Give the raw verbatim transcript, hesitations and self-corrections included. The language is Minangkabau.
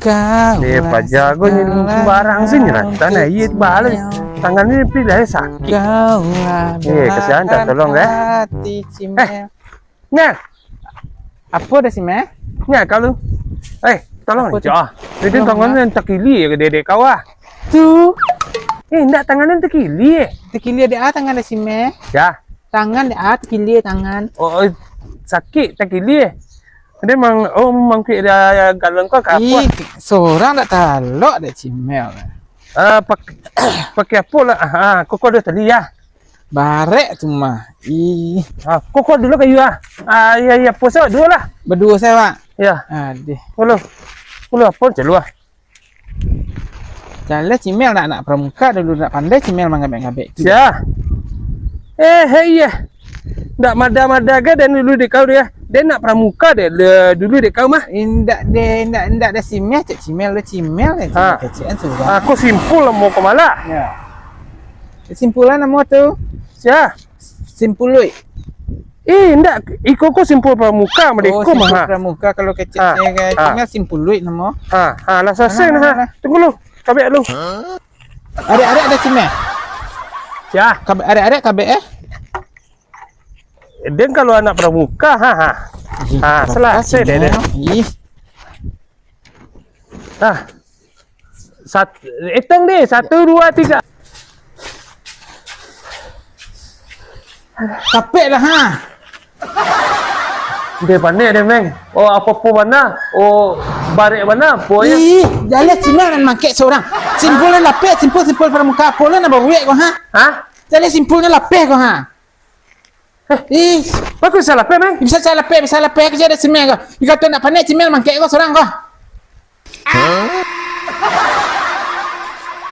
Kau Eh, lah paja ko ni segala sembarang sini lah. Tanah iya tu bahalai. Tangan ni pi lah sakit. Kau lah Eh, kasihan, tak tolong, eh. Hati Cimel. Eh, Nah. Apo dah Cimel? Nah, kalau. Eh, tolong Apo tu? Cok. Itu Tolong, tangan Mak. Yang takili ya dedek kau ah. Tu. Eh, ndak tangan yang takili eh. Takili dek ah tangan dah Cimel. Ya. Tangan dek ah takili tangan. Oh, oh, sakit takili eh. Dia mang oh mangkik dia galon kau ke apa? Ih, seorang tak talok dek Cimel. Ah, pak-, pakai apa lah? Ah, kau kau dah tali ya. Barek tu mah. Ih. Ah, kau kau dulu kayu ah. Ah, ya ya, puasa dulu lah. Berdua saya, Pak. Ya. Aduh. Halo. Halo, apa celu ah? Jalan Cimel nak, nak pramuka dulu, nak pandai Cimel mangabek-ngabek tu. Ya. Eh, hei ya. Ndak mada-mada ke dan dulu dek kau dia. Dia nak pramuka dia le, dulu dek kau mah. Indak deh, indak, indak deh Cimel, cek Cimel deh, Cimel Ha. Kecek kan sudah. Aku simpul lah mau ke malah. Ya. Simpulan namo tu? Sia? Simpului. Eh, indak. Iko ko simpul pramuka, mah Oh, deko simpul mah. Pramuka kalau kecek Ha, saya, ha. Cimel simpului namo. Ha, ha, lah selesai Alah, nah. Alah. Tunggu lu. Kabek lu. Arek-arek ada Cimel? Sia? Kabek, arek-arek kabek eh? Den kalau anak pramuka, ha ha. Ih, Ha, pramuka selesai deh, Cimel. Deh. Ih. Ah. Sat, etong deh, satu, dua, tiga. Capek dah ha. Deh panek deh meng. Oh apa-apa bana. Oh barek bana. Apo ya? Ih, jalan Cimel nan mangkek seorang. Simpul nan lapeh, simpul simpul pramuka apo lah nak baruek ko ha. Hah? Jalan simpul nan lapeh ko ha. Ih, bagus salah lapeh meng. Bisa salah lapeh, bisa lapeh kerja ada Cimel ko. Iko tu nak panek Cimel mangkek ko seorang ko.